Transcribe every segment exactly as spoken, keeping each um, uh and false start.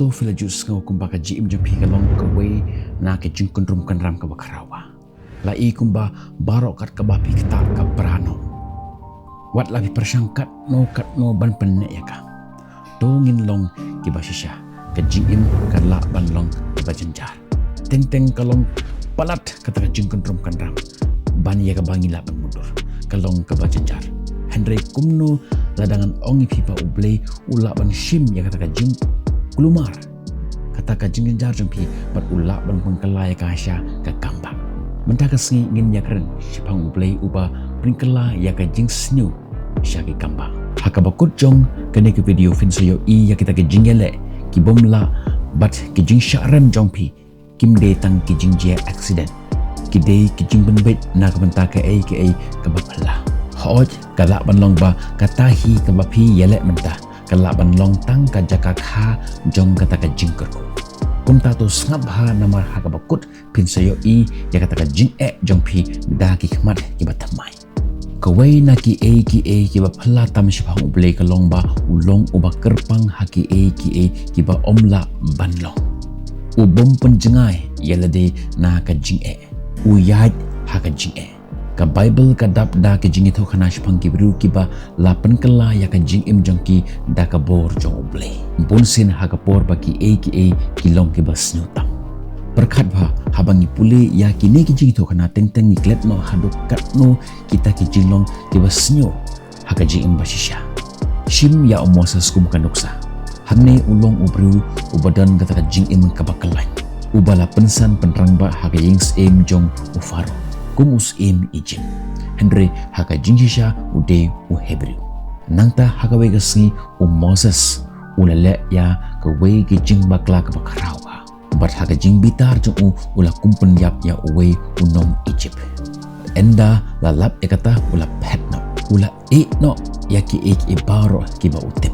Phi la ju sngew kumba ka jingim jong phi ka long kawei na ka jingkynrum kynram kaba khraw ba. La i kumba baroh kat kaba phi ktah ka pra noh. Wat la phi pyrshang katno katno ban pynneh ïa ka. To ngin long kiba shisha, ka jingim ka lah ban long kaba jynjar. Teng teng ka long palat kata ka jingkynrum kynram ban ïa kaba ngi lah ban mundur, ka long kaba jynjar. Hynrei kumno lada ngan ong ïa phi ba U Blei u lah ban shim ïa kata ka jingkulmar, kata ka jingjynjar jong phi, bad u lah ban pynkylla ïa ka sha ka kam ba. Mynta ka sngi ngin ïakren shaphang U Blei uba pynkylla ïa ka jingsniew sha ki kam ba. Ha kaba kut jong kane ka video phin sa ïohi ïa kita ki jingïaleh ki bym lah bad ki jingshah rem jong phi kim dei tang ki jingjia accident. Ki dei ki jingpynbeit na ka bynta kaei kaei kaba phylla. Hooid, ka lah ban long ba kata hi kaba phi ïaleh mynta ka lah ban long tang ka jaka kha jong kata ka jingkyrkhu. Kumta to sngap bha namar ha kaba kut phin sa ïohi ïa kata ka jingeh jong phi da ki khmat kiba thymmai. Kawei na kiei kiei kiba phylla tam shaphang U Blei ka long ba u long uba kyrpang ha kiei kiei kiba ym lah ban long. U bym pynjngai ïa lade na ka jingeh. U ïaid ha ka jingeh. Ka Baibl ka dap da ka jingïathuhkhana shaphang ki briew kiba la pynkylla ïa ka jingim jong ki da ka bor jong U Blei. Bun sien ha ka por ba kiei kiei ki long kiba sniew tam. Pyrkhat bha, haba ngi pule ïa kine ki jingïathuhkhana teng teng ngi klet noh haduh katno kita ki jinglong kiba sniew ha ka jingim ba shisha. Shim ïa u Moses kum ka nuksa. Hangne u long u briew uba don kata ka jingim kaba kyllain, uba la pynsan pynrangbah ha ka ïing syiem jong u Pharaoh kum u syiem Egypt. Hynrei ha ka jingshisha u dei u Hebrew. Nangta ha kawei ka sngi u Moses u la leh ïa kawei ka jingbakla kaba khraw bha. Bad ha ka jingbitar jong u u la kum pynïap ïa uwei u nong Egypt. Ynda la lap ïa kata u la phet noh, u la ïeh noh ïa kiei kiei baroh kiba u tip.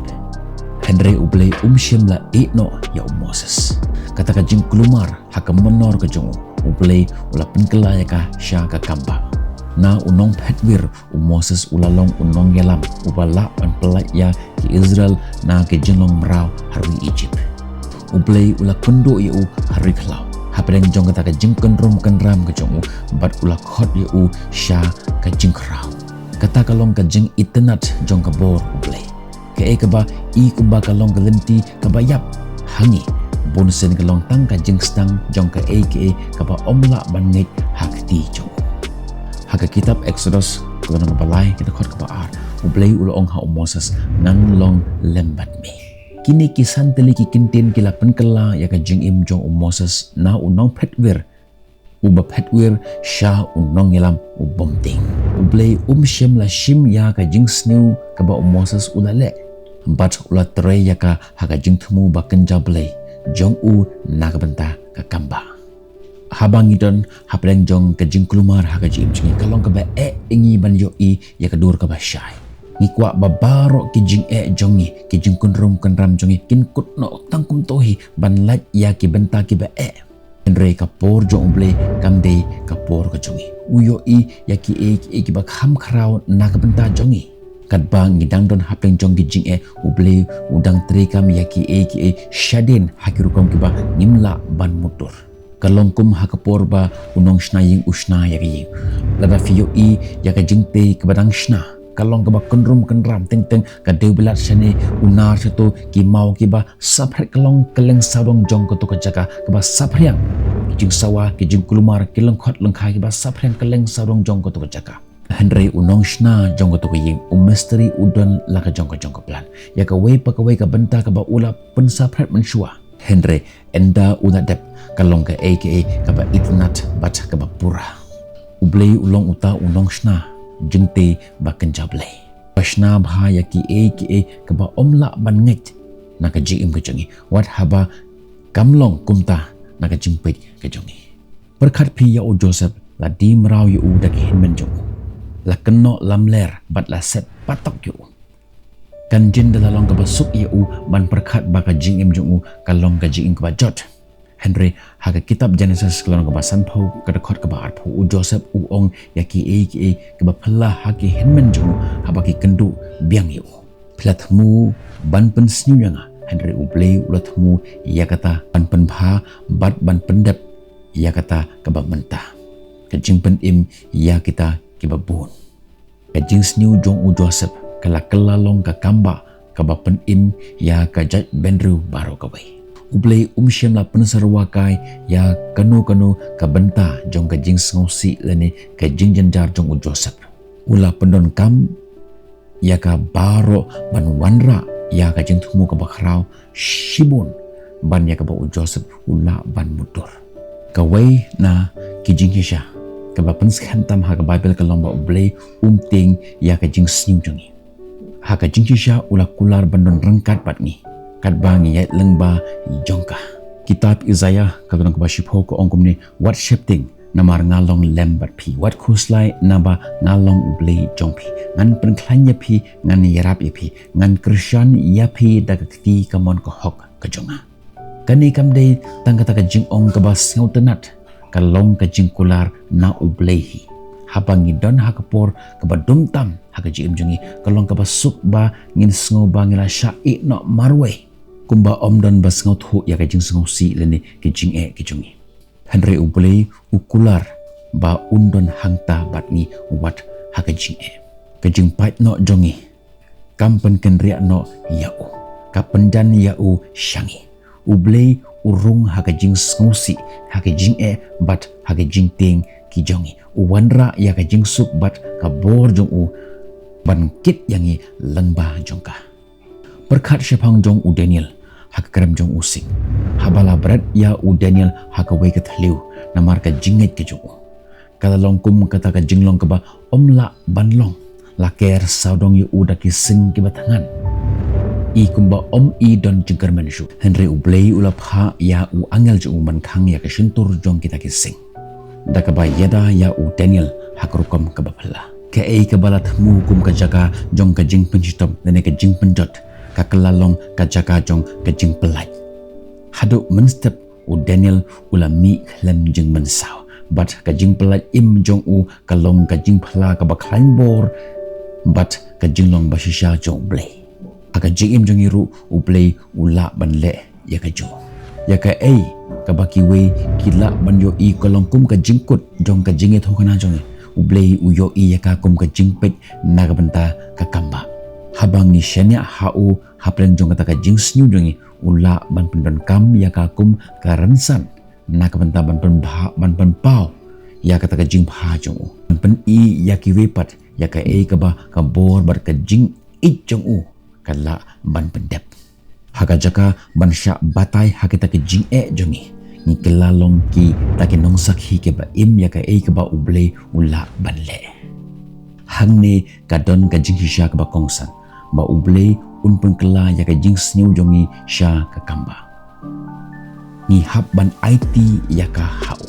Hynrei U Blei um shym la ïeh noh ïa u Moses. Kata ka jingkulmar ha ka mynnor ka jong u, U Blei u la pynkylla ïa ka sha ka kam ba. Na u nongphetwir u Moses u la long u nongïalam uba lah ban pyllait ïa ki Israel na ka jinglong mraw ha ri Egypt. U Blei u la kynduh ïa u ha ri khlaw hapdeng jong kata ka jingkynrum kynram ka jong u bad u la khot ïa u sha ka jingkhraw. Kata ka long ka jingitynnad jong ka bor U Blei. Kaei kaba i kumba ka long ka lynti kaba ïap ha ngi, bun sien ka long tang ka jingsdang jong kaei kaei kaba ym lah ban ngeit ha kti jong u. Ha ka kitab Eksodos ka lynnong ba lai ka dkhot kaba ar, U Blei u la ong ha u Moses, "Ngan long lem bad me." Kine ki san tylli ki kyntien ki la pynkylla ïa ka jingim jong u Moses na u nongphetwir uba phetwir sha u nongïalam u bymtieng. U Blei um shym la shim ïa ka jingsniew kaba u Moses u la leh, bad u la trei ïa ka ha ka jingthmu ba kynja Blei jong u na ka bynta ka kam ba. Haba ngi don hapdeng jong ka jingkulmar ha ka jingim jong ngi, ka long kaba eh ïa ngi ban ïohi ïa ka dur kaba shai. Ngi kwah ba baroh ki jingeh jong ngi, ki jingkynrum kynram jong ngi kin kut noh tang kumto hi ban lait ïa ki bynta kiba eh. Hynrei ka por jong U Blei kam dei ka por ka jong ngi. U ïohi ïa kiei kiei kiba kham khraw na ka bynta jong ngi. Katba ngi dang don hapdeng jong ki jingeh, U Blei u dang treikam ïa kiei kiei shadien ha ki rukom kiba ngim lah ban mutdur. Ka long kum ha ka por ba u nongshna ïing u shna ïa ka ïing. Lada phi ïohi ïa ka jingtei kaba dang shna, ka long kaba kynrum kynram, teng teng ka dewbilat shane, u nar shato, ki maw kiba saphriang ka long kylleng sawdong jong kato ka jaka kaba saphriang. Ki jingsawa, ki jingkulmar, ki lyngkhot lyngkhai kiba saphriang kylleng sawdong jong kato ka jaka. Hynrei u nongshna jong kato ka ïing, u mistri, u don la ka jong ka jong ka plan ïa kawei pa kawei ka bynta kaba u la pynsaphriang mynshuwa. Hynrei ynda u la dep, ka long kaei kaei kaba itynnad bad kaba pura. U Blei u long uta u nongshna jingtei ba kynja Blei, ba shna bha ïa kiei kiei kaba ym lah ban ngeit na ka jingim ka jong ngi, wat haba kam long kumta na ka jingpeit ka jong ngi. Pyrkhat phi ïa u Joseph, la die mraw ïa u da ki hynmen jong u, la kynnoh lamler bad la set patok ïa u. Kan jin da la long kaba suk ïa u ban pyrkhat ba ka jingim jong u ka long ka jingim kaba jot. Hynrei ha ka kitab Genesis ka lynnong kaba sanphew ka dkhot kaba arphew, u Joseph u ong ïa kiei kiei kiba phylla ha ki hynmen jong u haba ki kynduh biang ïa u. Phi la thmu ban pynsniew ïa nga, Hynrei U Blei u la thmu ïa kata ban pynbha bad ban pyndep ïa kata kaba mynta, ka jingpynim ïa kita kiba bun. Ka jingsniew jong u Joseph ka la kylla long ka kambah kaba pynim ïa ka jaitbynriew baroh kawei. U Blei um shym la pynsyrwa kai ïa kano kano ka bynta jong ka jingsngewsih lane ka jingjynjar jong u Joseph. U la pyndonkam ïa ka baroh ban wanrah ïa ka jingthmu kaba khraw shibun ban ïa kaba u Joseph u lah ban mutdur. Kawei na ki jingshisha kaba pynskhem tam ha ka Baibl ka long ba U Blei um tieng ïa ka jingsniew jong ngi. Ha ka jingshisha u la kular ban don ryngkat bad ngi katba ngi ïaid lyngba jong ka. Kitab Isaiah ka lynnong kaba shiphew ka ong kumne, wat sheptieng, namar nga long lem bad phi. Wat khuslai, naba nga long U Blei jong phi. Ngan pynkhlaiñ ïa phi, ngan ïarap ïa phi, ngan kyrshan ïa phi da ka kti kamon ka hok ka jong nga. Kane kam dei tang kata ka jingong kaba sngewtynnat, ka long ka jingkular na U Blei hi. Haba ngi don ha ka por kaba dum tam ha ka jingim jong ngi, ka long kaba suk ba ngin sngew ba ngi la shah ïeh noh marwei, kumba ym don ba sngewthuh ïa ka jingsngewsih lane ki jingeh ki jong ngi. Hynrei U Blei u kular ba un don hangta bad ngi wat ha ka jingeh. Ka jingpait noh jong ngi kam pynkynriah noh ïa u, ka pynjan ïa u sha ngi. U Blei u rung ha ka jingsngewsih, ha ka jingeh bad ha ka jingtieng ki jong ngi. U wanrah ïa ka jingsuk bad ka bor jong u ban kit ïa ngi lyngba jong ka. Pyrkhat shaphang jong u Daniel ha ka krem jong u sing. Haba la bret ïa u Daniel ha kawei ka thliew namar ka jingngeit ka jong u, ka la long kum kata ka jinglong kaba ym lah ban long. La ker sawdong ïa u da ki sing kiba thngan, i kumba ym i don jingkyrmen shuh. Hynrei U Blei u la phah ïa u angel jong u ban khang ïa ka shyntur jong kita ki sing, da kaba ïada ïa u Daniel ha ka rukom kaba phylla. Kaei kaba la thmu kum ka jaka jong ka jingpynshitom lane ka jingpynjot, ka kylla long ka jaka jong ka jingpyllait. Haduh mynstep u Daniel u la mih khlem jingmynsaw, bad ka jingpyllait im jong u ka long ka jingphylla kaba khlaiñ bor bad ka jinglong bashisha jong U Blei. Ha ka jingim jong ngi ruh U Blei u lah ban leh ïa kajuh. Ïa kaei kaba kiwei ki lah ban ïohi ka long kum ka jingkut jong ka jingïathuhkhana jong ngi, U Blei u ïohi ïa ka kum ka jingpeit na ka bynta ka kambah. Haba ngi shaniah ha u hapdeng jong kata ka jingsniew jong ngi, u lah ban pyndonkam ïa ka kum ka rynsan na ka bynta ban pynbha, ban pynpaw ïa kata ka jingbha jong u, ban pyni ïa kiwei pat ïa kaei kaba ka bor bad ka jingïeit jong u ka lah ban pyndep. Ha ka jaka ban shah batai ha kita ki jingeh jong ngi, ngi kylla long kita ki nongsakhi kiba im ïa kaei kaba U Blei u lah ban leh. Hangne ka don ka jingshisha kaba kongsan, ba U Blei un pynkylla ïa ka jingsniew jong ngi sha ka kambah. Ngi hap ban aiti ïa ka ha u.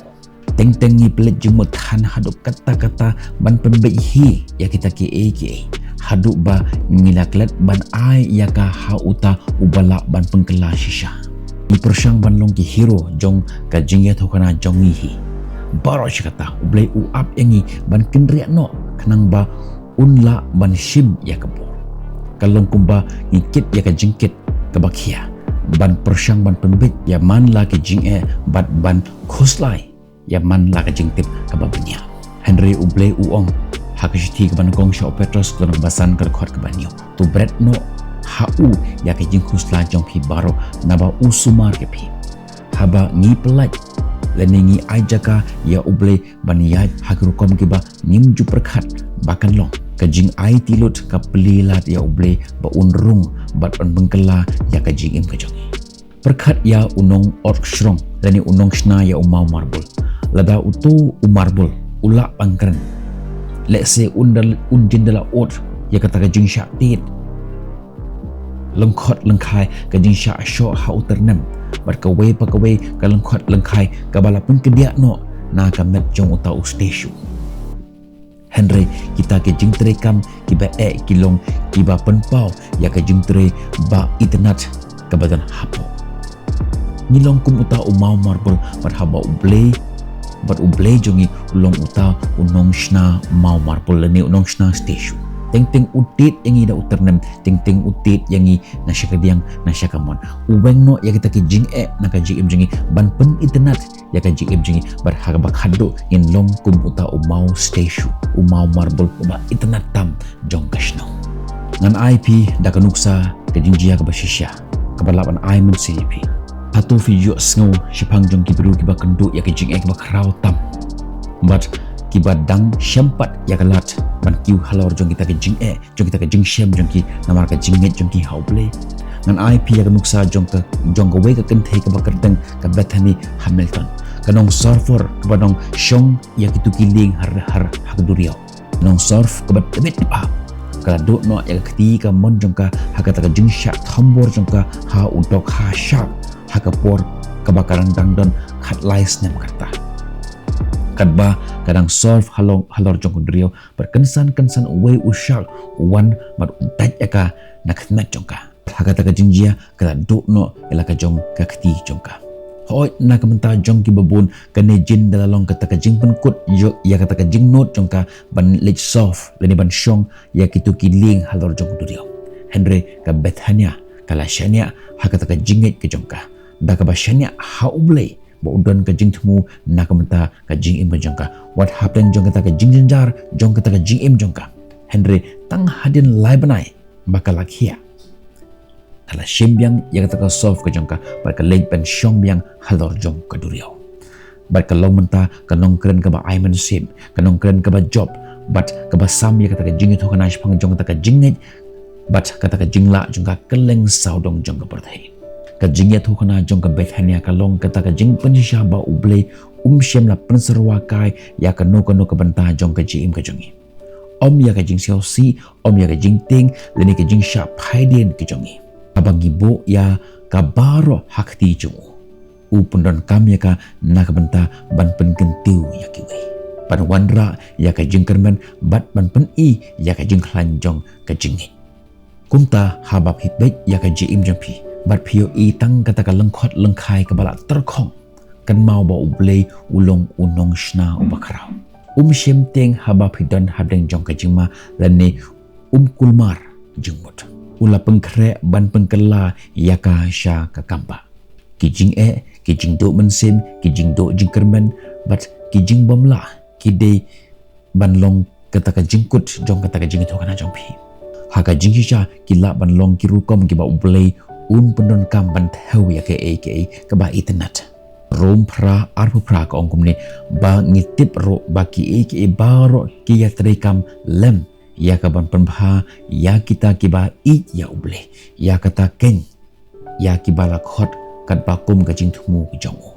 Teng teng ngi pynleit jingmut than haduh katta katta ban pynbeit hi ïa kita kiei kiei, haduh ba ngi la klet ban ai ïa ka ha uta uba lah ban pynkylla shisha. Ngi pyrshang ban long ki hero jong ka jingïathuhkhana jong ngi hi. Baroh shi katta U Blei u ap ïa ngi ban kynriah noh khnang ba un lah ban shim ïa ka bor. Ka long kumba ngi kit ïa ka jingkit kaba khia ban pyrshang ban pynbeit ïa man la ki jingeh bad ban khuslai ïa man la ka jingtip kaba bniah. Hynrei U Blei u ong ha ka shithi kaba nyngkong sha u Petros ka lynnong kaba san ka dkhot kaba hynñiew, to bret noh ha u ïa ka jingkhuslai jong phi baroh, naba u sumar ïa phi. Haba ngi pyllait lane ngi ai jaka ïa U Blei ban ïaid ha ki rukom kiba ngim ju pyrkhat ba kan long, ka jingaiti lut ka plie lad ïa U Blei ba un rung bad un pynkylla ïa ka jingim ka jong ngi. Pyrkhat ïa u nongot shrong lane u nongshna ïa u maw marbul. Lada uto u marbul u lah ban kren, lehse un da, un jin da la ud ïa kata ka jingshah tied. Lyngkhot lyngkhai ka jingshah shoh ha u tyrnem, bad kawei pa kawei ka lyngkhot lyngkhai kaba la pynkdiah noh na ka met jong uta u statue. Hynrei kita ki jingtrei kam kiba eh ki long kiba pynpaw ïa ka jingtrei ba itynnat kaba don hapoh. Ngi long kum uta u maw marbul, bad haba U Blei, bad U Blei jong ngi u long uta u nongshna maw marbul lane u nongshna statue. Teng teng u tied ïa ngi da u tyrnem, teng teng u tied ïa ngi na sha ka diang, na sha ka mon. U weng noh ïa kita ki jingeh na ka jingim jong ngi, ban pynitynnad ïa ka jingim jong ngi, bad ha kaba khatduh ngin long kum uta u maw statue, u maw marble, uba itynnad tam jong ka shnong. Ngan ai phi da ka nuksa ka jingjia kaba shisha, kaba lah ban ai mynsiem ïa phi. Hato phi ju sngew shaphang jong ki briew kiba kynduh ïa ka jingeh kaba khraw tam, bad kiba dang shem pat ïa ka lad ban kiew halor jong kita ka jingeh, jong kita ka jingshem jong ki, namar ka jingngeit jong ki ha U Blei? Ngan ai phi ïa ka nuksa jong ka, jong kawei ka kynthei kaba kyrteng ka Bethany Hamilton, ka nong surfer kaba nong shong ïa kitu ki lieng har, har ha ka duriaw. Nong surf kaba tbit bha. Ka la duh noh ïa ka kti ka mon jong ka ha kata ka jingshah thombor jong ka ha u dohkha shark, ha ka por kaba ka dang dang don khatlai snem ka rta. Katba ka dang surf halor, halor jong ka duriaw, bad kynsan kynsan uwei u shark u wan bad u dait ïa ka na ka khyndiat jong ka. Ha kata ka jingjia ka la duh noh ïa la ka jong ka kti jong ka. Hooid, na ka bynta jong kiba bun, kane jin da la long kata ka jingpynkut ïa, ïa kata ka jingnud jong ka ban leit surf lane ban shong ïa kitu ki lieng halor jong ka duriaw. Hynrei ka Bethany ka la shaniah ha kata ka jingngeit ka jong ka, da kaba shaniah ha U Blei ba u don ka jingthmu na ka bynta ka jingim ka jong ka. Wat hapdeng jong kata ka jingjynjar jong kata ka jingim jong ka, hynrei tang hadien lai bnai ba ka la khiah, ka la shim biang ïa kata ka surf ka jong ka bad ka leit ban shong biang halor jong ka duriaw. Bad ka long mynta ka nongkren kaba ai mynsiem, ka nongkren kaba jop, bad kaba sam ïa kata ka jingïathuhkhana shaphang jong kata ka jingngeit bad kata ka jinglah jong ka kylleng sawdong jong ka pyrthei. Ka jingïathuhkhana jong ka Bethany ka long kata ka jingpynshisha ba U Blei um shym la pynsyrwa kai ïa kano kano ka bynta jong ka jingim ka jong ngi. Ym ïa ka jingsiawsih, ym ïa ka jingtieng lane ka jingshah phaidien ka jong ngi. Haba ngi buh ïa ka baroh ha kti jong u, u pyndonkam ïa ka na ka bynta ban pynkyntiew ïa kiwei, ban wanrah ïa ka jingkyrmen bad ban pyni ïa ka jingkhlaiñ jong ka jingngeit. Kumta haba phi peit ïa ka jingim jong phi bad phi ïohi tang kata ka lyngkhot lyngkhai kaba la tyrkhong, kynmaw ba U Blei u long u nongshna uba khraw. Um shym tieng haba phi don hapdeng jong ka jingma lane um kulmar jingmut. U la pynkhreh ban pynkylla ïa ka sha ka kam ba. Ki jingeh, ki jingduh mynsiem, ki jingduh jingkyrmen bad ki jingbymlah ki dei ban long kata ka jingkut jong kata ka jingïathuhkhana jong phi. Ha ka jingshisha ki lah ban long ki rukom kiba U Blei un pyndonkam ban thew ïa kaei kaei kaba itynnad. Rom phra arphew phra ka ong kumne, ba ngi tip ruh ba kiei kiei baroh ki ïatreikam lem ïa ka ban pynbha ïa kita kiba ïeit ïa U Blei, ïa kata keiñ ïa kiba la khot katba kum ka jingthmu ka jong u.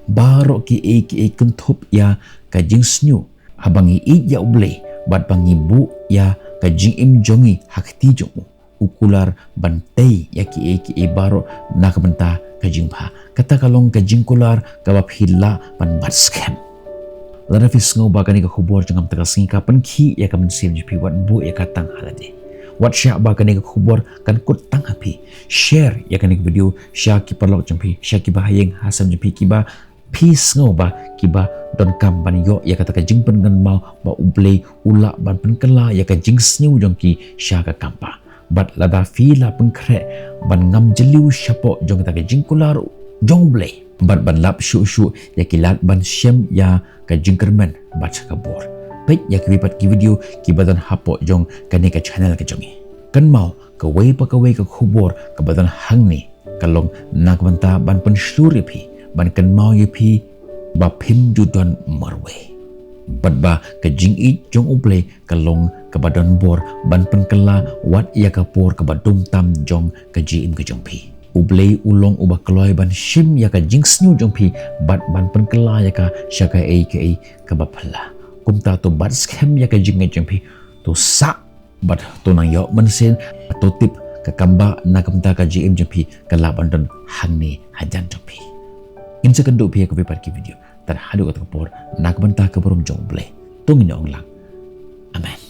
Baroh kiei kiei kynthup ïa ka jingsniew. Haba ngi ïeit ïa U Blei bad ba ngi buh ïa ka jingim jong ngi ha kti jong u, u kular ban tei ïa kiei kiei baroh na ka bynta ka jingbha. Kata ka long ka jingkular kaba phi lah ban bat skhem. Lada phi sngew ba kane ka khubor jong nga mynta ka sngi ka pynkhih ïa ka mynsiem jong phi, wat buh ïa ka tang ha lade. Wat shah ba kane ka khubor kan kut tang ha phi. Share ïa kane ka video sha ki paralok jong phi, sha kiba ha ïing ha sem jong phi, kiba phi sngew ba kiba donkam ban ïoh ïa kata ka jingpynkynmaw ba U Blei u lah ban pynkylla ïa ka jingsniew jong ki sha ka kam ba. Bad lada phi la pynkhreh ban ngam jylliew shapoh jong kata ka jingkular jong U Blei bad ban lap shuh shuh ïa ki lad ban shem ïa ka jingkyrmen bad ka bor, peit ïa kiwei pat ki video kiba don hapoh jong kane ka channel ka jong ngi. Kynmaw, kawei pa kawei ka khubor kaba don hangne ka long na ka bynta ban pynshlur ïa phi, ban kynmaw ïa phi ba phim ju don marwei. Bad ba ka jingïeit jong U Blei ka long kaba don bor ban pynkylla wat ïa ka por kaba dum tam jong ka jingim ka jong phi. U Blei u long uba kloi ban shim ïa ka jingsniew jong phi bad ban pynkylla ïa ka sha kaei kaei kaba phylla. Kumta to bat skhem ïa ka jingngeit jong phi, to sah bad to nang ïoh mynsiem, to tip ka kam ba na ka bynta ka jingim jong phi ka lah ban don hangne hajan jong phi. Ngin sa kynduh phi ha kawei pat ki video. Tad haduh kata ka por, na ka bynta ka burom jong U Blei, to ngin ong lang, Amen.